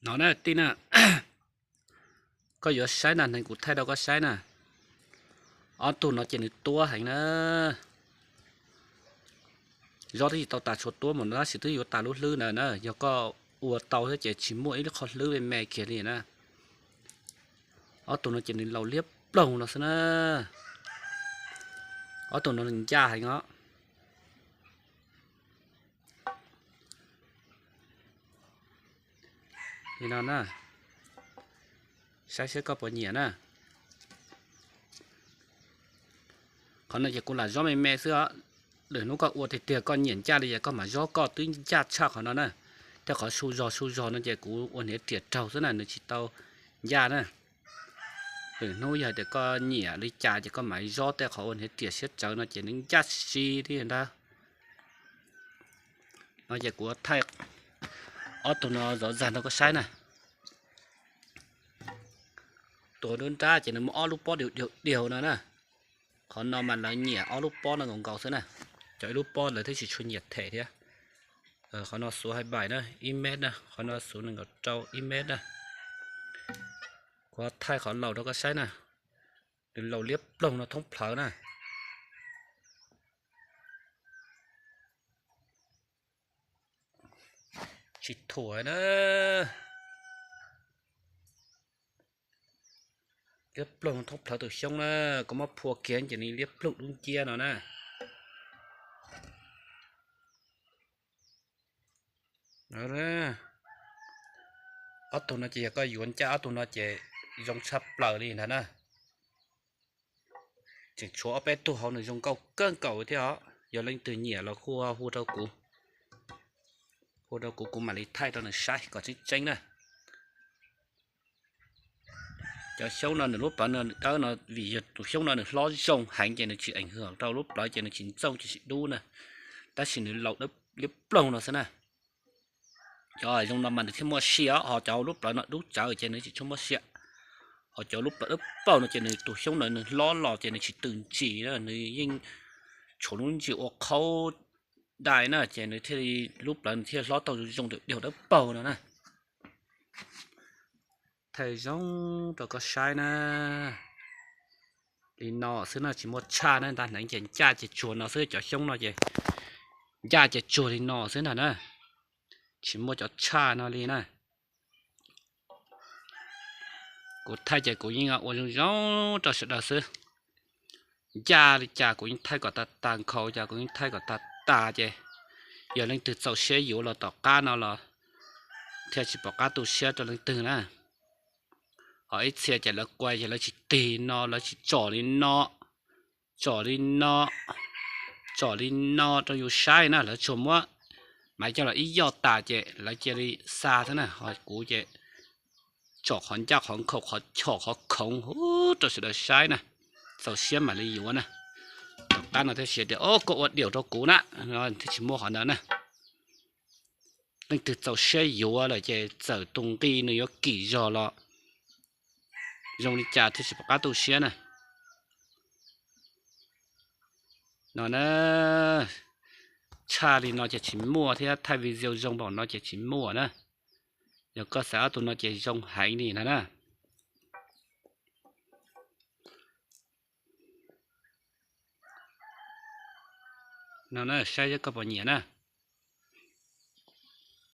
No na tij na, koj yuav saib na, neeg kuv thaij rau koj saib na. Ob tug no ces nws tuab heev na. Zob twb tsis tau tas tshuav tuab mas tab sis twb yuav tas lub hlwb ntawd na. Yog koj ua tau thiab ces tsis muaj ib lub qhov hlwb me me kiag li na. Ob tug no ces nws laus liab ploog no xwb na. Ob tug no ncaj heev os. Li no na, saib seb koj puas nyiam na. Qhov no ces kuv lam zob me me xwb os. Lwm hnub koj ua tiag tiag koj nyiam ncaj li ces koj mam zob, koj twb ncaj tshaj qhov no na. Thiab qhov su zog su zog no ces kuv ua hniav riam raug xwb na, nws tsis tau ncaj na. Lwm hnub yog tias koj nyiam li cas ces koj mam zob tej qhov ua hniav riam siab tsawv no ces nws ncaj si thiab ntag. No ces kuv thaij ob tug no zov zag rau koj saib na. Tus nruab nrab ces nws muaj ob lub pob diaug diaug no na. Qhov no mas lawv nyiam ob lub pob no nkaus nkaus xwb na. Cov ib lub pob lawv thiaj tsis tshua nyiam them thiab. Qhov no xuv hai baim na, ib mev na, qhov no xuv nees nkaum rau ib mev na. Kuv thaij qhov laus rau koj saib na. Nws laus liab ploog no thoob plhawv na. Tsis thuam na. Liab ploog thoob plhawv tus xyoob na, koj muab phua kiag ces nws liab ploog dub nciab no na. Ob tug no ces yog koj yuav ncaj ob tug no ces zoo tshaj plaws li ntag na. Tseem tshuav ob peb tug hauv nws zoo nkauj kawg nkaus thiab os. Yog leej twg nyiam los hu hu rau kuv, hu rau kuv kuv mam li thaij rau nws saib kom tseeb tseeb na. Cov xyoob no nws lub plawv no dawb no vim yog tus xyoob no nws hlob zoo heev ces nws tsis eem hwm rau lub plawv ces nws tsis ntxooj tsis dub na. Tab sis nws laus liab ploog no xwb na. Cov zoo no mas nws thiaj muaj sia, ho cov lub plawv no dub tsawv ces nws tsis tshua muaj sia. Ho cov lub plawv dawb paug no ces nws tus xyoob no nws hlob los ces nws tsis tws ntsis na, nws yeej tshuav lub ntsis ua qhaub dai na ces nws thiaj li lub plawv nws thiaj hlob tau zoo diaug dawb paug no na. Thaij zoo rau koj saib na. Li no xwb na, tsis muaj tshaj na, nta hneev ces ncaj ces tsuag no xwb, cov xyoob no ces ncaj ces tsuag li no xwb ntag na. Tsis muaj cov tshaj no li na. Kuv thaij ces kuv yeej ua zoo zoo rau sawv daws xwb. Ncaj li cas kuv yeej thaij kom tag tag, nkhaus cas kuv yeej thaij kom tag tag ces yog leej twg txaus siab yuav los tom qab no los thiaj tsis pom qab tu siab rau leej twg na. Ho ib txhia ces lawv kuas ces lawv tsis tig no, lawv tsis tsom li no, tsom li no, tsom li no rau yus saib na, lawv tsuas muab maiv coj los ib yoj tas ces lawv cia li xa xwb na. Ho kuv ces tsom qhov ncaj qhov nkhaus qhov chom qhov khoov hu rau sawv daws saib na, txaus siab mam li yuav na. Tom qab no thiaj siv tias o koj ua diaum rau kuv na, thiaj tsis muaj qhov ntawd na. Leej twg txaus siab yuav lawm ces txawm tus nqi nws yuav kim zog los zoo li cas thiaj tsis pom qab tu siab na. No na, tshaj li no ces tsis muaj thiab, thaij video zoo npaum no ces tsis muaj na. Yog koj xav ob tug no ces zoo heev li no na. No na, saib seb koj puas nyiam na.